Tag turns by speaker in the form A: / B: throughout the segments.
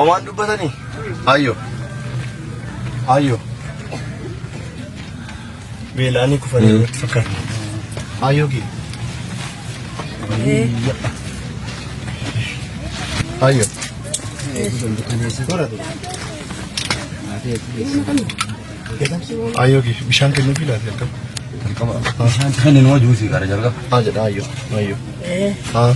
A: Homaan dubbatanii? Ayyo. Ayyo. Beela'anii kufanii natti fakkaata. Ayyoo kiyya. Ayyo. Ayyoo kiyya bishaan kennuufii laata jalqaba?
B: Jalqaba bishaan kennin hoo juusii gara jalqaba.
A: Haa jedha ayyo. Ayyo. Haa.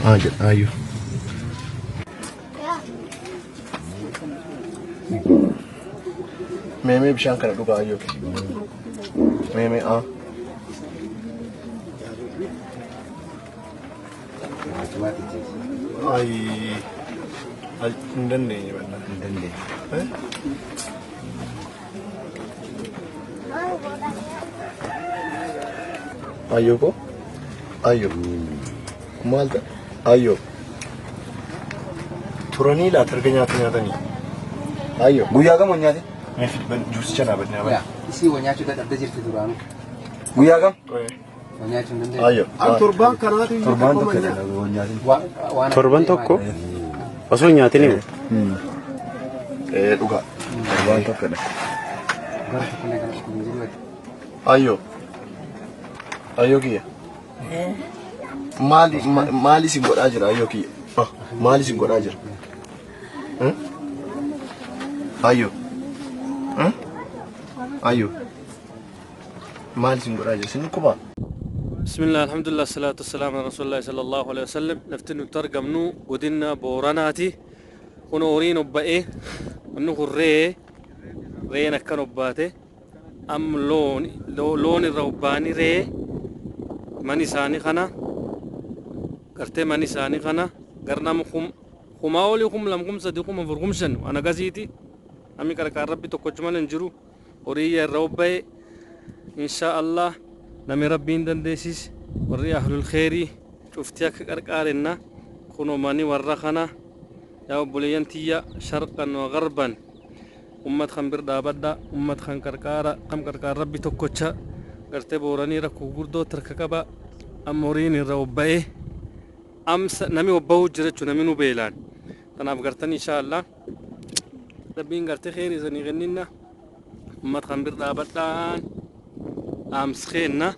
A: Haa jedha ayyo. Mee mee bishaan kana dhugaa ayyoo kiyya. Mee mee haa. Ay, ay, hin dandeenye bannaa.
B: Hin dandeenye.
A: Eh? Ayyoo koo? Ayyoo. Maal ta'a? Ayyoo. Turanii laata erga nyaata nyaatanii? Ayyoo.
B: Guyyaa kam nyaate?
A: Mee fidi ban juusicha naa badnaa
C: Yaa,
A: bani.
C: isii wa nyaachuu dadhabdee jirti duraanuu.
B: Guyyaa kam?
C: Wa nyaachuu hin dandeessu.
A: Ayyoo.
D: Torbaan kanaatu iyyuu
B: Torbaan
D: tokko
B: tokko
D: manyaa.
B: nyaatin.
C: Waan
E: Torban tokko osoo hin nyaatin himu.
A: Ee dhugaa.
B: Torbaan tokkodha.
C: Gara tokkollee kan dhukkubni jiru ati.
A: Ayyoo. Ayyoo kiyya. Maali maali isin godhaa jira ayyoo kiyya? Ah, Maali isin godhaa jira? Hmm? Ayyoo. Hmm? Ayyoo. Maali isin godhaa jira? Isin dhukkubaa?
F: Bismillah, alhamdulillah, salatu wassalamu ala rasulillahi sallallahu alaihi wasallam. Lafti nuti argamnu godina Booranaati. Kun horiin obba'ee, inni kun re'ee, re'een akkan obbaate, amma loon, loon irra obbaanii re'ee mani isaanii kana, gartee mani isaanii kana, gar nama kumaa olii 2000 3000 4000 5000 waan akkasiiti. Namni qarqaar rabbi tokkochi malee hin jiru. Horiiyya irra obba'e. Insha Allah nami rabbiin dandeessis warri ahlul kheyrii cufti akka qarqaarenna kuno mani warra kana yaa obboleeyyan tiyya sharqan wa garban ummat kan bir dhaabadha ummat kan qarqaara kam qarqaar rabbi tokkocha garte booranii rakko gurguddoo tarka qaba amma horiin irra obba'e amsa nami obba'uu jira jechuudha nami nu beelaan tanaaf gartan insha Allah Rabbiin gartee kheyrii isanii kenninna. Ummat kan bir dhaabadhaan dhaams keenna.